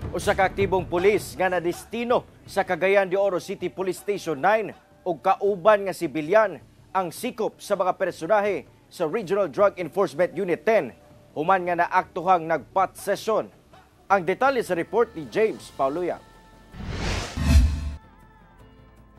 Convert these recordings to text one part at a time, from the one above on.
Usa ka aktibong pulis nga nadestino sa Cagayan de Oro City Police Station 9 ug kauban nga sibilyan ang sikop sa mga personahe sa Regional Drug Enforcement Unit 10 human nga naaktuhang nagpat session. Ang detalye sa report ni James Paulo Yap.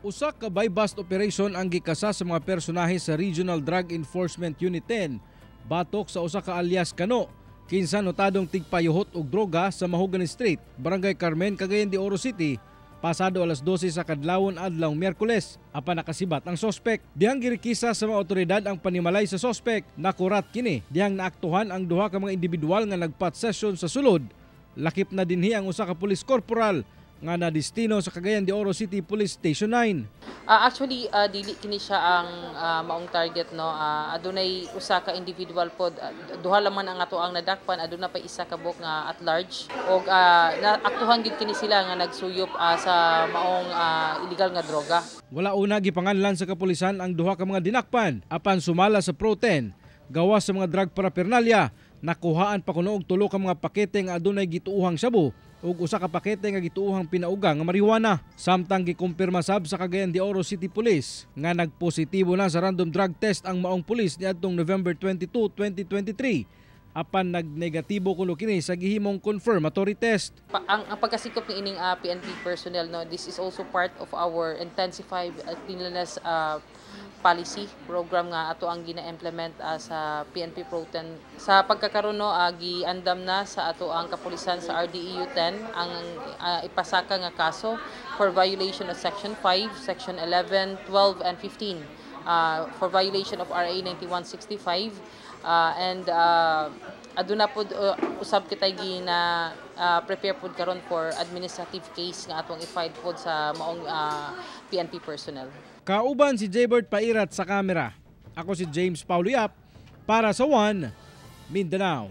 Usa ka buy-bust operation ang gikasa sa mga personahe sa Regional Drug Enforcement Unit 10 batok sa usa ka alias Kano kinsa notadong tigpayuhot og droga sa Mahogany Street, Barangay Carmen, Cagayan de Oro City, pasado alas 12 sa kadlawon adlaw Miyerkules, apan nakasibat ang sospek. Dihang girikisa sa mga otoridad ang panimalay sa sospek, nakurat kini. Dihang naaktuhan ang duha ka mga individual nga nagpat session sa sulod. Lakip na dinhi ang usa ka pulis corporal nga nadestino sa Cagayan de Oro City Police Station 9. Actually, dili kini siya ang maong target, no. Adunay usa ka individual pod, duha laman ang ato ang nadakpan, aduna pa isa ka buok nga at large og naaktuhan gid kini sila nga nagsuyop sa maong illegal nga droga. Wala una gipanganlan sa kapulisan ang duha ka mga dinakpan apan sumala sa Pro 10, gawas sa mga drug paraphernalia, nakuhaan pa kuno og tulo ka mga pakete nga adunay gituohang shabu ug usa ka pakete nga gituohang pinauga nga marijuana. Samtang gikumpirma sab sa Cagayan de Oro City Police nga nagpositibo na sa random drug test ang maong pulis niadtong November 22, 2023, apan nagnegatibo kuno kini sa gihimong confirmatory test. Ang pagkasikop ni ining PNP personnel, no, this is also part of our intensified cleanliness policy program nga ato ang gina-implement sa PNP Pro 10. Sa pagkakaron, no, giandam na sa ato ang kapulisan sa RDEU 10 ang ipasaka nga kaso for violation of Section 5, Section 11, 12 and 15 for violation of RA 9165 and aduna pod usab kitay gina prepare pod karon for administrative case nga atong i-file pod sa maong PNP personnel. Kauban si Jaybert Pairat sa kamera. Ako si James Paulo Yap para sa One Mindanao.